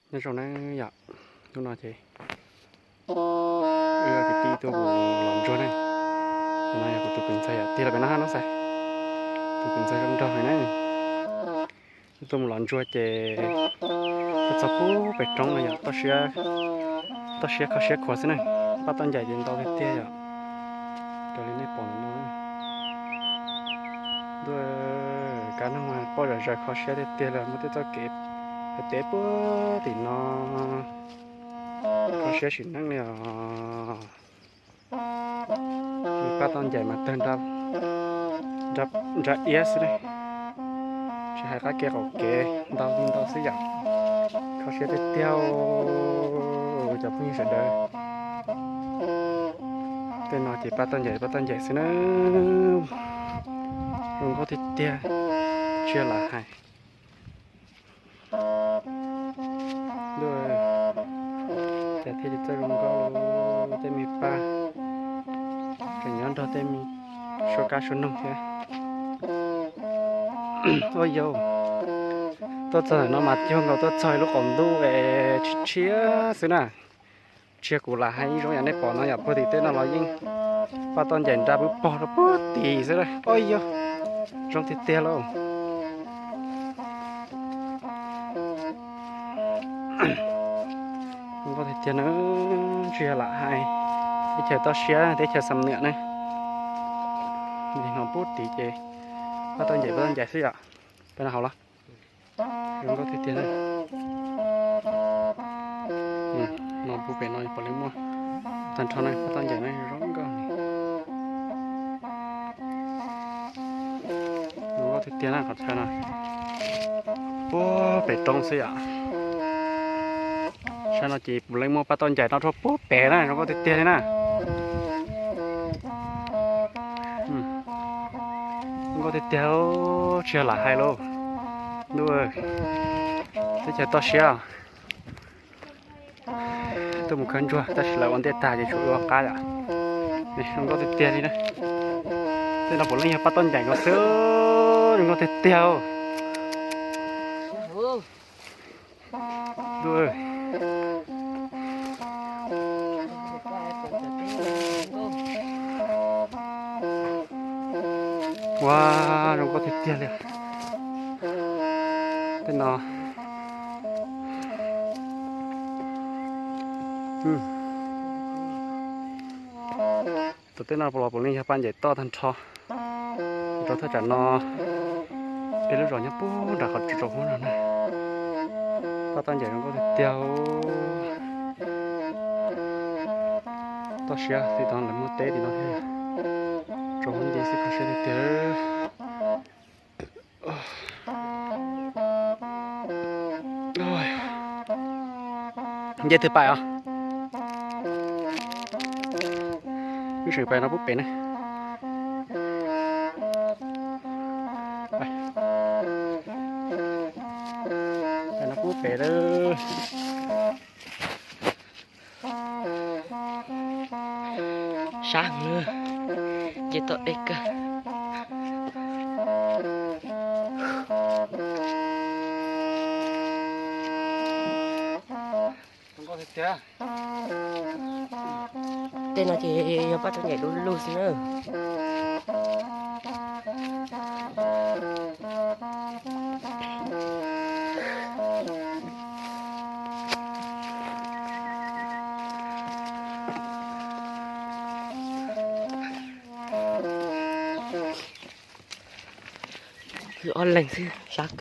Nyob zoo na yom, hnub no ces wb kwv tij tuaj mus los ntsuag ne. No yog kuv tus kwv ntxawg yom, tig los pem no hab no xav. Tus kwv ntxawg zoo nraug heev na. Tuaj mus los ntsuag ces tuaj txog pub pem roob no yom, toj siab kho siab khuav xwb na. Paj toj ncaim ces ntau tiag tiag yom, raws li nej pom ntawm no. Ntuj, kab noog mas poj zom zaws kho siab tiag tiag li, muaj tej txoj kev hais tias puag tim no kho siab sim neej li os. Paj toj ncaim mas tawg nra iab xwb ne, tsis hais qab kev qaum kev ntau ntau xwb yom. Kho siab tiag tiag cov phooj ywg sawv daws. Tej no ces paj toj ncaim paj toj ncaim xwb na. Zoo nkauj tiag tiag, tsis yog lam hais. Ntuj, cas thiaj li txawj zoo nkauj li tej me paj, tseem nyob nrog tej me suab kab suab noog thiab. Ua yau, tuaj txog ntawm no mas cuag nkaus tuaj txog lub qaum ntuj es tshiab tshiab xwb na. Tsis yog kuv lam hais, yeej zoo yam nej pom no yom, puag tim tej no los yeej paj toj ncaim nra pwb pog rau puag tim xwb. Ua yau, zoo tiag tiag lauj. Zoo nkauj tiag tiag na, tsis yog lam hais. Teb chaws toj siab, teb chaws Xam Nwm na. Hnov pub tid ces paj toj ncaim paj toj ncaim xwb yom. Peb no hauv los. Zoo nkauj tiag tiag na. No pub pem no puav leej muaj tag nrho na, paj toj ncaim na zoo nkauj. Zoo nkauj tiag tiag na qhov chaw no. Puag pem roob xwb yom. Sab no ces puav leej muaj paj toj ncaim no rau puag pem na, zoo nkauj tiag tiag li na. Zoo nkauj tiag tiag, tsis yog lam hais lauj. Ntuj, teb chaws toj siab. Tuaj mus khawb ntsuag tab sis lawv ua ntej tag ces tshuav wb ob qab yom. Zoo nkauj tiag tiag li na. Tej no puav leej yog paj toj ncaim nkaus xwb, zoo nkauj tiag tiag. Ua, zoo nkauj tiag tiag li. Tej no, tom tej no los puav leej yog paj ncaim toj tag nrho. Rau thaj tsam no, peb lub zos nyob puag nram qhov tsaus huab no na. Paj toj ncaim zoo nkauj tiag tiag. Toj siab tim no lawv muaj teb tim no thiab. Tsaus huab nti xwb kho siab tiag tiag. Nce twg pais os? Wb tseem pais no pub pem na. Pais no pub pem lawm. Sab heev, nce toj deb kawg. Tej no ces yog paj toj ncaim du lug xwb na. Ob leeg xwb sab.